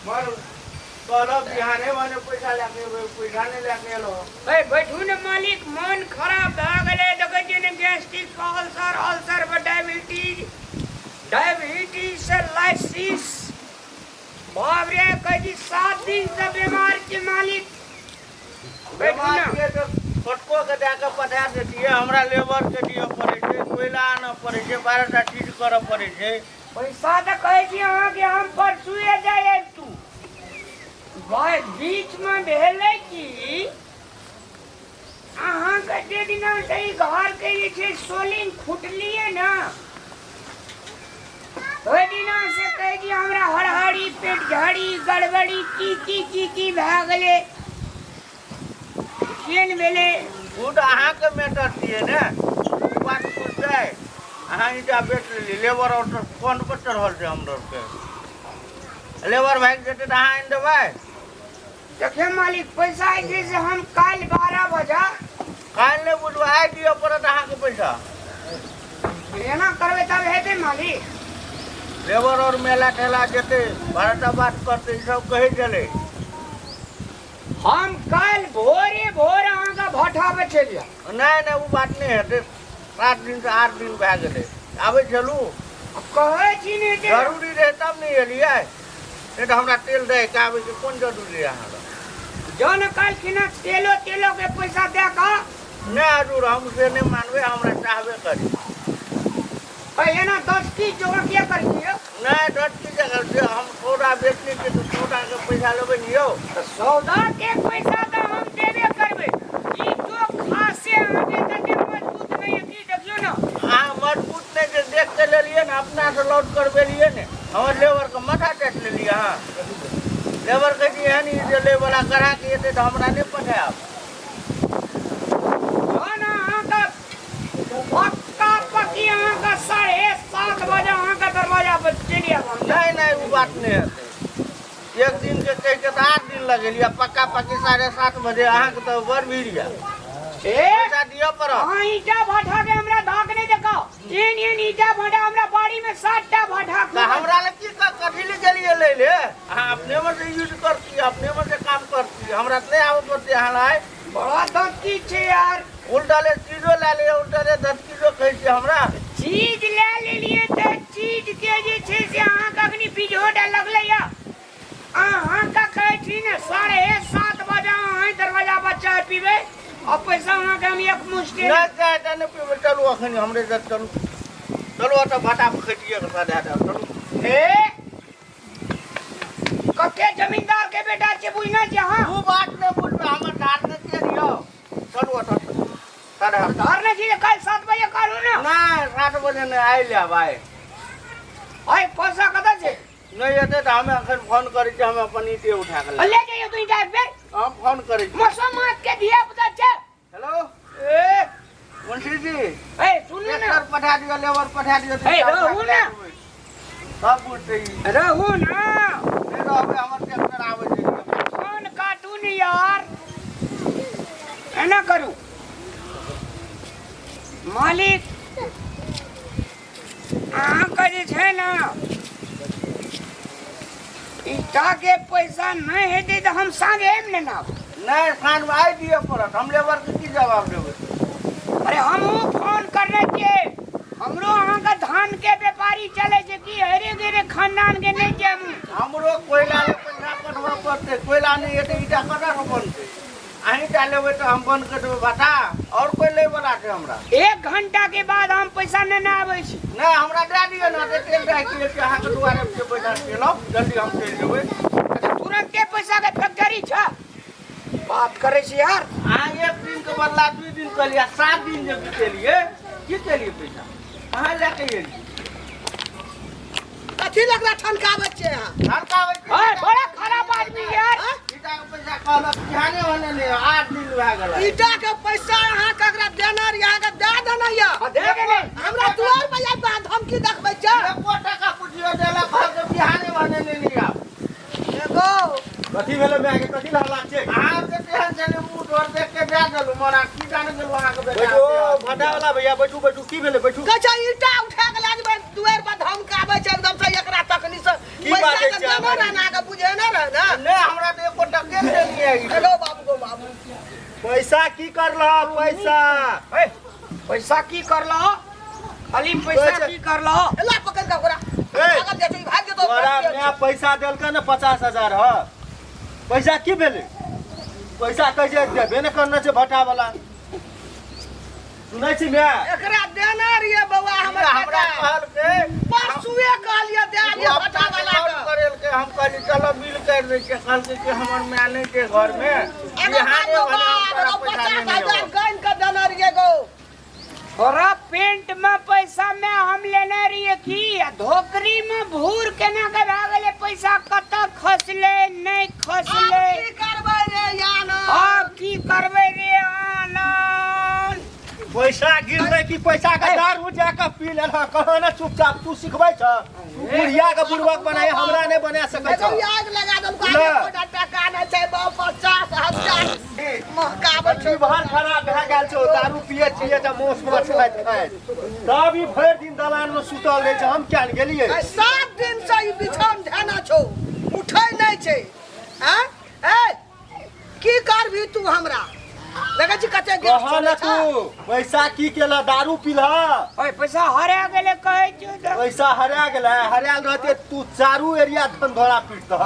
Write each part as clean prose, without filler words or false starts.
मर कहलक बिहाने भने पैसा लए के एबै, पैसा नहि लए के एलहुँ। ए बैठू ने मालिक, मन खराब भए गेलै। देखै छियै ने, गैस्ट्रिक अल्सर, अल्सर पर डायबिटीज, डायबिटीज से लाइसिस। बाप रे, कहै छी 7 दिन से बीमार छी मालिक। बैठू बेमार ने। छियै तऽ छोटको के दए कऽ पठा दैतियै। हमरा लेबर के दिअ पड़ै छै, कोयला आनऽ पड़ै छै, 12 टा चीज करऽ पड़ै छै। पैसा तऽ कहै छी अहाँके हम परसुए जाय अबितू। भाय, बीचमे भेलै कि अहाँके जे दिना से ई घरके जे छै सोलिंग फुटलियै ने, ओहि दिना से कहै छी हमरा हड़हड़ी, पेट झड़ी, गड़बड़ी, की की की की भए गेलै, केहन भेलै। ओ तऽ अहाँके मैटर छियै ने, ओ बात बुझतै। अहाँ ईंटा बेच लेलियै, लेबर आओर तऽ कोन पर चढ़ल छै। हमरो आरके लेबर भागि जेतै तऽ अहाँ आनि देबै? देखियौ मालिक, पैसा जे छै से हम काल्हि 12 बजे। काल्हि नहि बुझबै, आइ दिअ पड़त अहाँके पैसा। एना करबै तब हेतै मालिक? लेबर आओर मेला ठेला जेतै, 12 टा बात करतै, ई सब कहै छलै। हम काल्हि भोरे भोर अहाँके भट्ठा पर चलि आयब। नहि नहि, ओ बात नहि हेतै। 7 दिनसँ 8 दिन भए गेलै, आबै छलहुँ। कहै छी ने जे जरूरी रहै तब ने एलियै, नहि तऽ हमरा तेल दै के आबैके कोन जरूरी रहै अहाँ लग? जौन काल्हि खिना तेलो तेलो के पैसा दए कऽ। नहि हजूर, हम से नहि मानबै, हमरा चाहबे करी। एना दस की जोगा किया करै छियै? नहि, दस की जगह से हम सौदा बेचने छियै तऽ सौदाके पैसा लेबै ने यौ। तऽ सौदाके पैसा तऽ हम देबे करबै। ई जो खासे अहाँके तते मजबूत नहि है की, देखियौ ने। अहाँ मजबूत नहि छै, देख के लेलियै ने, अपनासँ लौट करबेलियै ने। हमर लेबरके माथा काटि लेलियै अहाँ। लेबर कहै छै एहन ई जे लैवला ग्राहक एतै तऽ हमरा नहि पठायब। जहन अहाँके पक्का पक्की अहाँके 7:30 बजे अहाँके दरवाजा पर चलि आयब हम। नहि नहि, ओ बात नहि हेतै। एक दिनके कहि के तऽ 8 दिन लगेलियै, पक्का पक्की 7:30 बजे अहाँके तऽ बड़ भीड़ यऽ। ए पैसा दिअ पड़त। अहाँ ईटा भट्ठा के हमरा धाक नहि देखाओ। एहन एहन ईटा भट्ठा, हमरा बाड़ी में सातटा भट्ठा तऽ खुजल। हमरा लए की कथी लए गेलियै लै ले? अहाँ अपने में से यूज करती, अपने में से काम करती, हमरा तऽ नहि आबऽ पड़तै अहाँ लए। बड़ा धमकी छै यार। उल्टा ले चीजो लए ले, उल्टा ले धमकीजो कहै छियै हमरा। चीज लए लेलियै तऽ चीज के जे छै से अहाँके अखनी बिजोटा लगलै या। अहाँके कहै छी ने, 7:30 बजे अहाँ दरवाजा पर चाय पीबै आ पैसा अहाँके हम एक मुश्त। नहि, चाय तऽ नहि पीबै। चलू, अखन हमरे जत चलू, चलू, ओतऽ भाटा पर खैतियै के साढ़े आठ, चलू। ए, कते जमींदार के बेटा छै, बुझना छै अहाँ? ओ बात नहि बुझबै, हमर धार नहि छियै यौ। चलू ओतऽ 8:30। घर नहि छी, काल्हि 7 बजे कहलहुँ ने। नहि, 7 बजे नहि, आइ लेब आइ। आइ पैसा कतऽ छै? नहि एतै तऽ हमे एखन फोन करै छी, हम अपन ईटे उठा कऽ ले जइयो तू ईटा एक बेर। हम फोन करै छी। मसोमात के धिया पुता छै। हेलो। ए। मुंशी जी। ए, सुनू ने। ट्रैक्टर पठा दियौ, लेबर पठा दियौ। ए, रहू ने। सब बुझतै ई। रहू ने। नहि रहबै, हमर ट्रैक्टर आबै छै। फोन काटू ने यार। एना करू मालिक, अहाँके जे छै ने ईटाके पैसा नहि हेतै तऽ हम साँझेमे ने आब। नहि, साँझमे आइ दिअ पड़त। हम लेबरके की जवाब देबै? अरे, हमहूँ फोन करने छियै। हमरो अहाँके धानके व्यापारी चलै छै की हरे गेरे खानदानके नहि छै हमहूँ। हमरो कोयला लए पैसा पठबऽ पड़तै। कोयला नहि हेतै, ईटा कतऽसँ बनतै? अहीं टा लेबै तऽ हम बंद कऽ देबै भाटा? आओर कोइ लै बला छै हमरा? एक घंटा के बाद हम पैसा नेने आबै छी। नहि, हमरा दए दिअ ने, तऽ तेल दए के छै अहाँके दुआरे पर पैसा देलहुँ, जल्दी हम चलि जेबै। अच्छा, तुरन्ते पैसा के फैक्ट्री छै, बात करै छी यार। अहाँ एक दिनके बदला 2 दिन कहलियै, 7 दिन जे बितेलियै, की केलियै? पैसा कहाँ लए के एलियै? कथी लगला ठनकाबै छियै अहाँ? ठनकाबै छियै। ओए, बड़ा खराब आदमी यार। ईटाके पैसा कहलक बिहाने भने नहि, 8 दिन भए गेलै। ईटा के पैसा अहाँ ककरा देने रहियै? अहाँके दए देने यऽ। आ, दे देने। हमरा दुआर पर आबि कऽ धमकी देखबै छै? एको टका पुछियो देलक, कहलक बिहाने भने नहि लिअ। एगो कथी भेलै मायके? कथी लए हल्ला छै? अहाँके तेहन छलै मुँह ढोर देख के दए देलहुँ, मना की जाने गेलहुँ अहाँके बेटा। बैठू भाटा वाला भैया, बैठू बैठू। की भेलै? बैठू। कहै छै ईटा उठा के लए जेबै, दुआर पर धमकाबै छै एकदम से एकरा तखनी से। की पैसा बाजै के छै देने अहाँ? रहै ने, अहाँके बुझेने रहै। नहि, हमरा तऽ एको टके नहि देलियै। हेलो बाबू गो बाबू, पैसा की करलह पैसा? ए, पैसा की करलह? खाली पैसा पैसा- की करलह? ला पकड़ के ओकरा। ए। भागल जाइ छै, ई भागि जेतौ। तोरा माय पैसा देलकै ने 50,000? ह, पैसा की भेलै? पैसा कहै छै देबे ने करने छै भट्टा वाला। सुनै छी माय? एकरा देना रहिए बौआ हमर हमरा बेटा। कहलकै परसुए कहलिए दे दिए ओ भट्टा अपना वाला रिकॉर्ड के। करेलकै। हम कहली चलो बिल कर दै छियै। कहलकै कि हमर माय नहि छै घरमे। एगो बिहाने बात भने हम बौआ, तोरा एगो पैसा 50 नहि हजार देबौ। गनि के देने रहिए गो। तोरा पेंट में पैसा में हम लेने रहिए की? आ धोकरी में भूर केना के भए गेलै? पैसा कतऽ खसलै नहि आब खसलै? की करबै रे याना? आब की करबै रे आनंद? पैसा गिरलै कि पैसा के दारू जाके पी लेलह? कहाँ ने चुपचाप तू सिखबै छ। तू बुढ़िया के बुड़बक बनाए, हमरा नहि बना सकै एगो छ। आग लगा देलको। ले। एकोटा टका नहि छै बाबू, 50,000 महकाबै छै। लिवर खराब भए गेल छौ दारू पिए छियै तऽ मांस माछ खाइत खाइत। तब ई भरि दिन दलान मे सुतल रहै छै। हम किया ने गेलियै? आइ 7 दिन से ई बिछौन धेने छौ, उठै नहि छै। आँय ए, की करबही तू हमरा? देखै छी कते गैस कह ने चलै छै। तू पैसा की केलह? दारू पीलह? ओए, पैसा हरा गेलै कहै छियौ तऽ। पैसा हरा गेलै? हरायल रहते तू चारू एरिया धन धोरा पीट दह।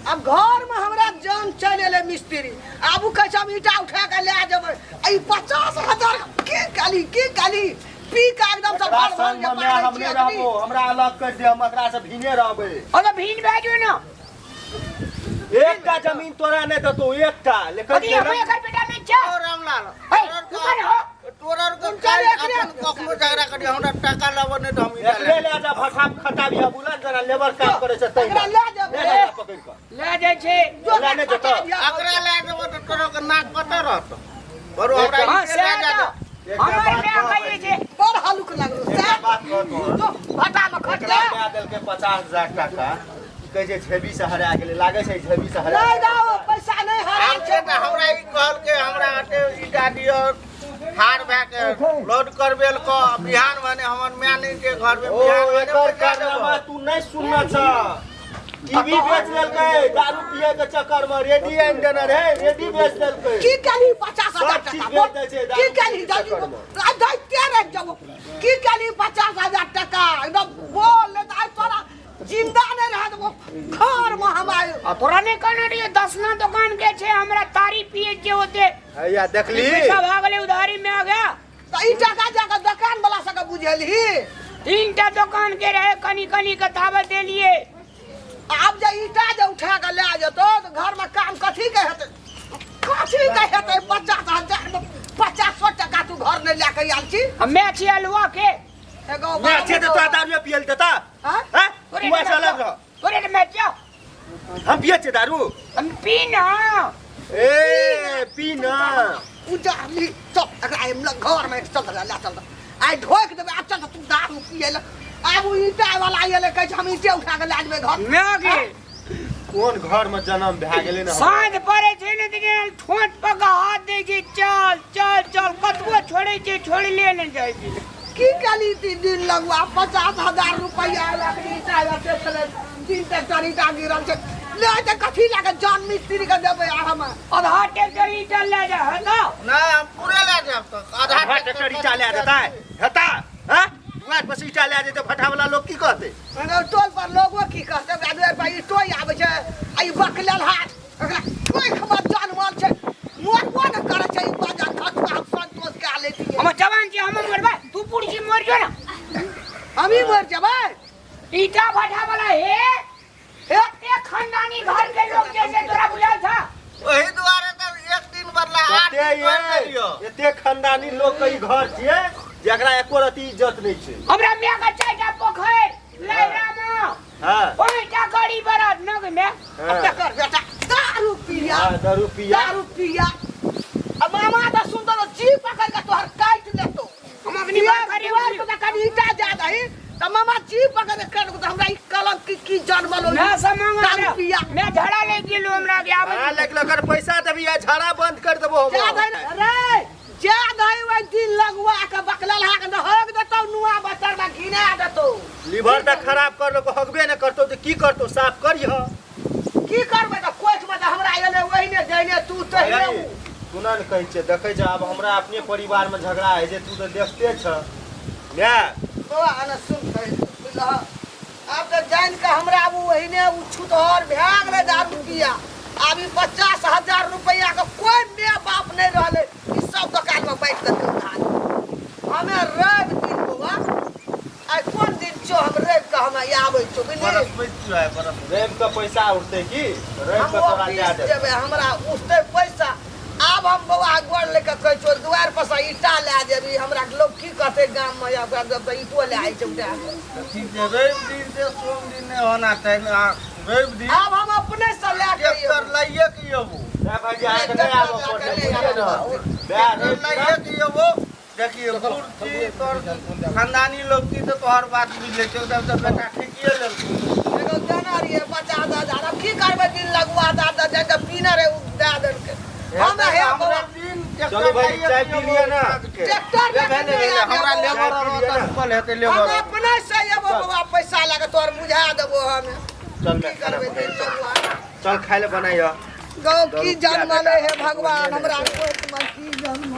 आब घर में हमरा जान चलि एलै मिस्त्री। आब ओ कहै छै हम ईटा उठा के लए जेबै। आ ई 50,000 की काली, की काली पी के एकदम से एकरा भर भर संग के मे पारै हम छी नहि अखनी। रहबो, हमरा अलग कर दे, हम एकरा से भिने रहबै। ओ तऽ भीन भए जो ने। एकटा जमीन तोरा नहि देतौ एकटा लेकिन अथी हम एकर बेटा नहि छै। ओ रामलाल, हे, तू कौन हो? तोरा आर के तुम काल्हि एकरे- अपन कखनो झगड़ा करी, हमरा टाका लेबो नहि तऽ हम ईटा एकरे ले जा, भट्ठा खटा भी बुला जरा लेबर काम करे छै तै। एकरा लए जेबै। ले जा पकड़ के। लए जाइ छै। जो लए नहि जेतौ। एकरा लए जेबो तऽ तोरा के नाक कतऽ रहतौ? बरू हमरा हाँ, ईटे से लए जा तऽ दे। एकटा हमर बात माय कहबै। कहै छै। बड़ हलुक लगलो। एकटा बात कहतौ। जो भट्टा में खट एकरा जा। दए देलकै 50,000 टाका। ई कहै छै झेबी से हरा गेलै। लागै छै झेबी से हरा नहि गेलै। दाओ, पैसा नहि हराल आब छै। छै तऽ हमरा ई कहलकै हमरा अटे ईटा दिअ, हार भए के लोड करबेलको। बिहान भने हमर माय नहि छै घरमे, ओ बिहान भने एकर पैसा देबो। कारनामा तू नहि सुनना छ। टीवी बेच लेलकै दारू पिए के चक्कर में। रेडी आनि देने रहे, रेडी बेच देलकै। की केलही 50,000 सब चीज टका? बेच दै छै की दारू केलही? के जल्दी चक्कर में। बोल। आ दैते रहि जाबो। की केलही 50,000 टका? एकदम बोल, नहि तऽ आइ तोरा जिंदा नहि रह देबो घर में हम आइ। आ तोरा नहि कहने रहियो दसना दुकान के छै, हमरा तारी पिए के होते। हैया देखली। पैसा भए गेलै उधारी में आ गया। तऽ ई टका जाके दोकान वाला सबके बुझेलही? तीनटा दुकान के रहे, कनी कनी के ताबत देलिए। आब जे ईटा जे उठा के लए जेतौ तऽ घर में काम कथी के हेतै? कथी के हेतै? 50,000 में 500 टका तू घर नहि लए के आयल छी। हमे छी अलुआ के। एगो मैं अच्छे तो तोरा दारू पियल देता। हाँ? हैं? तोरे तू ऐसे अलग रह। तोरे तो मैं क्या? हम पिए छे दारू। हम पी ना। ए पी ना। उजाली चल, एकरा आइ लग घर में चल ले चल, आइ ढोक देबै। आ चल, तू दारू पिए ले। आब ओ ईटा वाला एलै, कहै छै हम ईटे उठा के लए जेबै घर। मैं गे। कोन घर में जन्म भए गेलै ने हमरा? साँझ पड़े छै ने तऽ ठोंठ पर के हाथ दै छै, चल चल चल। कतबो छोड़ै छै, छोड़ले नहि जाइ छै। की केली 3 दिन लगुआ 50,000 रुपैआ लकड़ी ईटा एते छलै, 3 ट्रैक्टर ईटा गिरल छै। ले तऽ कथी लए के जान मिस्त्री के देबै? आ हम आधा ट्रैक्टर ईटा लए जा है ना? नहि, हम पूरे लए जायब तऽ आधा। आधा ट्रैक्टर ईटा लए जेतै हेता? हैं, दुआर पर से ईटा लए जेतै भट्ठा वाला, लोग की कहतै? अगर टोल पर लोगो की कहतै? ओकरा दुआरि पर ईटो आबै छै। आ ई बकलेल हाथ एकरा ठोकि जानवर छै, मरबो ने करै छै। ई बाजार खसुआ हम संतोष कए लेतियै। हम जवान छी, हम मरबै? तू बूढ़ छी, मर जो ना। हमही मरि जेबै। ईटा भट्ठा वाला हे। हे। एते खानदानी घर के लोग जैसे तोरा बुझाइ छ? ओहि दुआरे तऽ एक दिन बदला 8 कते दिन तोड़ि ये देलियौ। एते खानदानी लोग के ई घर छियै जकरा एको रति इज्जत नहि छै। हमरा माय के चारिटा पोखरि लैरा मे, 5टा गाड़ी बरद नग में। हाँ। तकर बेटा दारू पिया। हाँ, दारू पिया। दारू पिया। आ मामा तऽ सुन्दर जी पकड़ के तोहर काटि लेतो। हम अग्नि बात करी। दुआर पर कनि ईटा जा दही तऽ मामा जी पकड़ के काटि लेतो। हमरा ई कलंक की की जनमल होई? मैं सब मांगा। दारू पिया। मैं झड़ा ले गेलू हमरा के आबै। हाँ, लेकिन अगर पैसा देबी आ झाड़ा बंद कर देबो हम। जा दही रे, जा दही। ओहि दिन लगुआ के बकलल हा के हग देतौ, नुआ बच्चा में घिना देतौ। लीवर तऽ खराब कर लेलको, हगबे नहि करतौ तऽ की करतौ? साफ करिह। की करबै तऽ कोचमे तऽ हमरा एलै ओहिने जहिने तू तहिने उ। सुनऽ ने कहै छियै देखै छ आब हमरा अपने परिवारमे झगड़ा होइ छै तू तऽ देखते छ माय बौआ आने सुन कहै छियौ, बुझलह आब तऽ जानि कऽ हमरा आब ओहिने ओ छुतहर भए गेलै दारू पिया आब ई 50,000 रुपैआके कोइ माय बाप नहि रहलै ई सब दोकानमे बाँटि देलकै उधार हमे रवि दिन बौआ आइ कोन दिन छौ हम रवि के हम आबै छौ बुझली बरसपैत है बरसपैत रवि के पैसा उठतै की रवि हम के तोरा दए ऑफिस देब जेबै हमरा उठतै पैसा आब हम बौआ गोर लऽ कऽ कहै छौ दुआरि पर से ईटा लए जेबी हमरा लोक की कहतै गाममे या ओकरा जब तऽ ईटो लए आइ छै उठा कऽ ठीक छै रवि दिन से सोम दिन नहि होना चाही आ रवि दिन आब हम अपने से लए कऽ ट्रैक्टर अयबै। लाइए के अबू नहि भाइजी अहाँके नहि आबऽ पड़तै बुझलियै ने माय ट्रैक्टर रवि लाइए के अबू देखिए बूढ़ छी तोहर खानदानी लोग छी तऽ तोहर बात बुझि लै छै तब तऽ बेटा ठेकिए लेलको एगो देने रहियै 50,000 आब की करबै दिन लगुआ दऽ दऽ जानि कऽ पीने रहै ओ दए देलकै हम हे बौआ दिन चलू भाई, चाय पी लिअ ने। ट्रैक्टर लए कऽ भेलै नहि आबि हमरा बौआ। लेबर चाय पी लिअ ने। रुकल हेतै हम लेबर अपने से अयबो बौआ पैसा लए कऽ तोहर बुझा देबो हम चल की मैं खाना करबै बनाइ दिन लगुआ चल खाय ले बनाइयो गौ की जन्म हे भगवान हमरा कोखमे की जन्म